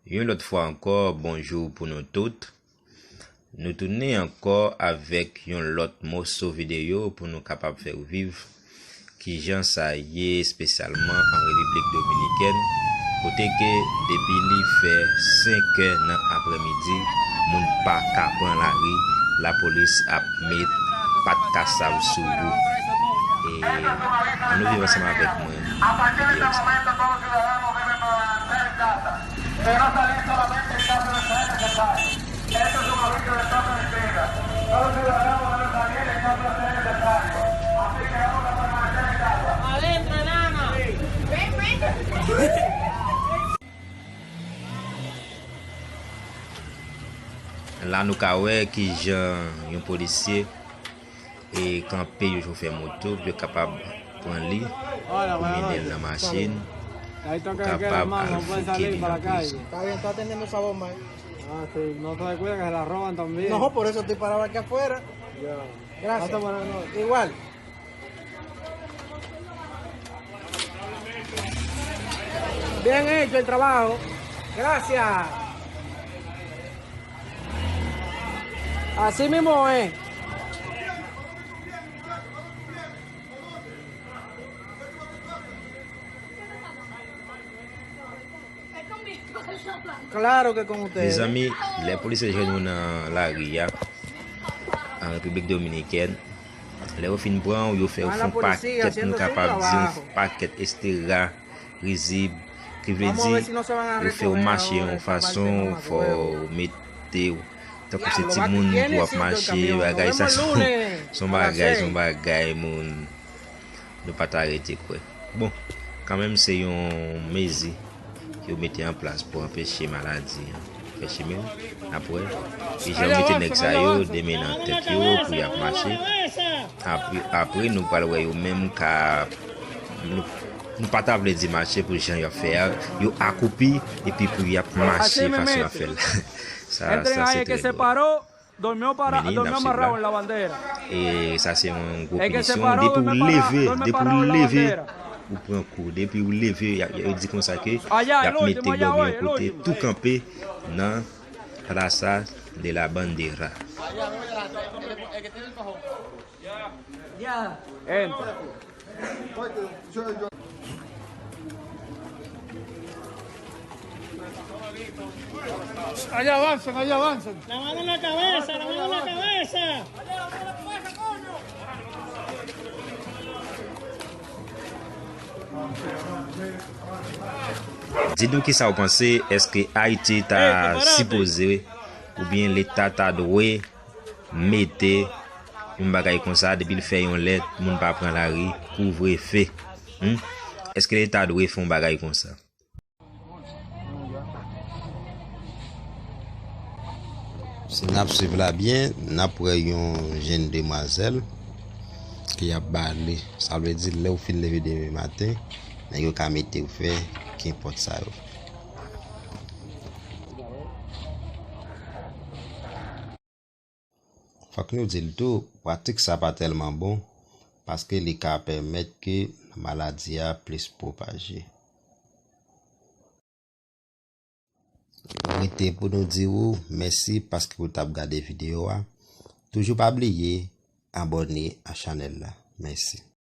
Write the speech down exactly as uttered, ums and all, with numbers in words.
Yon lòt fwa ankò, bonjou pou nou tout. Nou tounen ankò avèk yon lòt moso videyo pou nou kapab fè w viv kijan sa ye espesyalman an Repiblik Dominikèn, kote ke depi li fè senk è nan aprèmidi, moun pa ka pran lari, lapolis ap met pat kasab sou ou. E ann nou viv ansanm avèk mwen videyo sa. La nou ka wè kijan yon polisye e kanpe yon chofè moto pou yo kapab pran li, pou mennen l nan machin, pou kapab al fouke li nan prizon. Está bien, está atendiendo esa bomba, eh. Ah, sí, no se descuida que se la roban también. No, por eso estoy parado aquí afuera. Ya. Gracias. Igual. Bien hecho el trabajo. Gracias. Así mismo es. Claro que con ustedes. Mezanmi, lè polisye jwenn ou nan lari a, an Repiblik Dominikèn, lè yo fin pran w, yo fè w fè yon pakèt, nou kapab di yon pakèt estera, rizib, ki vle di, yo fè w mache yon fason, fò w mete w tankou se timoun pou w ap mache, bagay sa, se yon bagay, se yon bagay, moun. Nou pa ta rete kwè. Bon, kanmenm se yon mezi yo mete an plas pou anpeche maladi an fè chimen. Apre, e jan yo mete nèg sa yo, de men nan tèt yo, pou y ap mache. Apre, apre nou pral wè yo menm ka, nou, nou pa ta vle di mache pou jan y ap fè a, yo akoupi, epi pou y ap mache fason y ap fè l. Sa, sa se trè dwòl. Meni, n ap swiv la. E sa se yon gwo pinisyon. Depi w leve, depi w leve, ou pran kou. Depi w leve, y a, yo di konsa ke y ap mete w dòmi yon kote, tou kanpe nan Plaza de la Bandera. Allá avanzan, allá avanzan. La mano en la cabeza, la mano en la cabeza. Di nou kisa w panse, èske Ayiti ta sipoze oubyen Leta ta dwe mete yon bagay konsa, depi l fè yon lè, moun pa pran lari, kouvrefe. Hmm? Èske Leta dwe fè yon bagay konsa? Si n ap swiv la byen, n ap wè yon jenn demwazèl ki ap bale. Sa vle di, lè w fin leve demen maten, nèg yo ka mete w fè kenpòt sa yo. Fòk nou di l tou, pratik sa pa tèlman bon, paske li ka pèmèt ke maladi a plis pwopaje. Rete pou nou di ou mèsi paske ou t ap gade videyo a. Toujou pa bliye abòne a chanèl la. Mèsi.